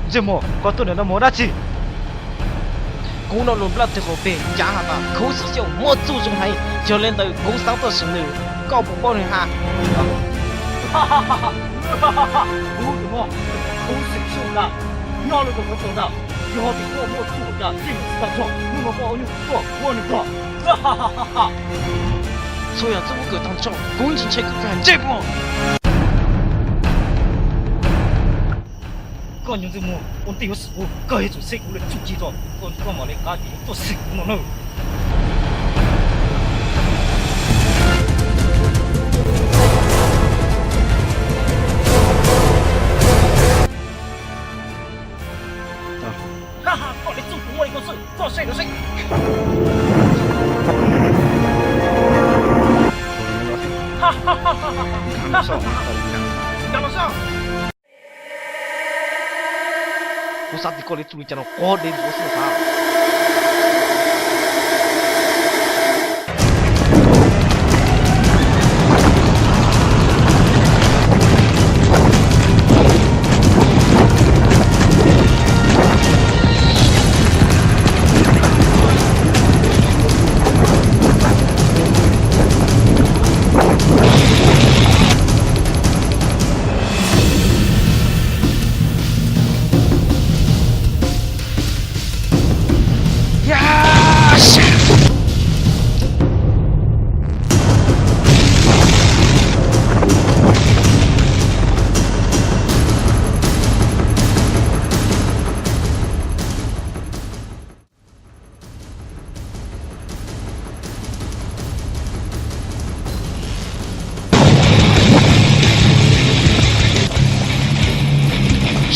Ntsej muag, koj tuaj ntawm no mus ua dab tsi? Kuv lo lus nplaj teg qhov peg cav has tas Khuv Xim Xyooj muaj txuj zoo heev, yog li ntawd kuv xav tuaj saib nws, koj puas paub nws hab? Kuv tus muam, Khuv Xim Xyooj ntag, nyob lub roob Qhov Txos ntag, yog tias koj muaj txuj ntag ces mus tsis tau txog, hnub no koj ua nyuj tuaj ua nws txog. Txhua yam txuj ua kawm tag nrho kuv ntshai ntshai koj kawg ntsej muag. Koj nyob ntsej muag ua ntej yuav xwm kuv, koj yuav tsum xeeb kuv lub txuj ci tso, koj mam li qab ces yuav tuaj xwm kuv no na. Koj li txuj kuv muaj li koj xwb, koj saib los saib. Nkag los saib. Kuv xav tias koj li txuj li cas no quav dev npaum xwb xav.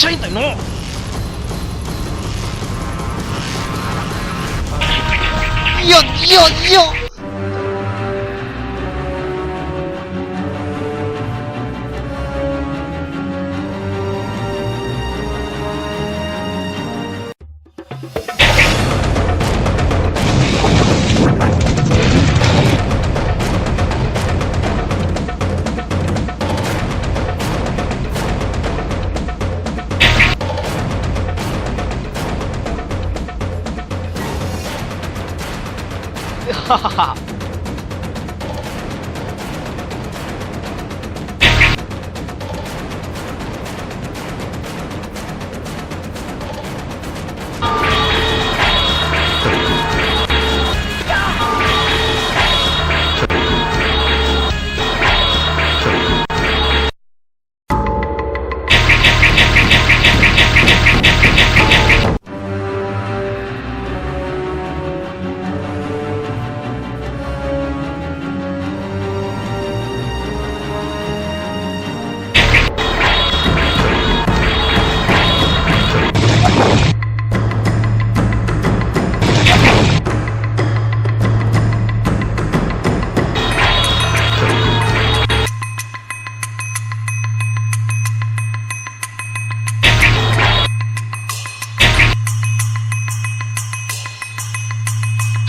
Saib ntawm no. Yog, yog, yog.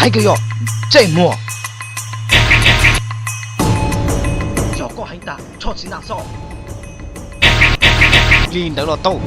Heev kawg yog ntsej muag. Yog koj heev tag, rho txiv ntaj xwb. Li ntawd los tau.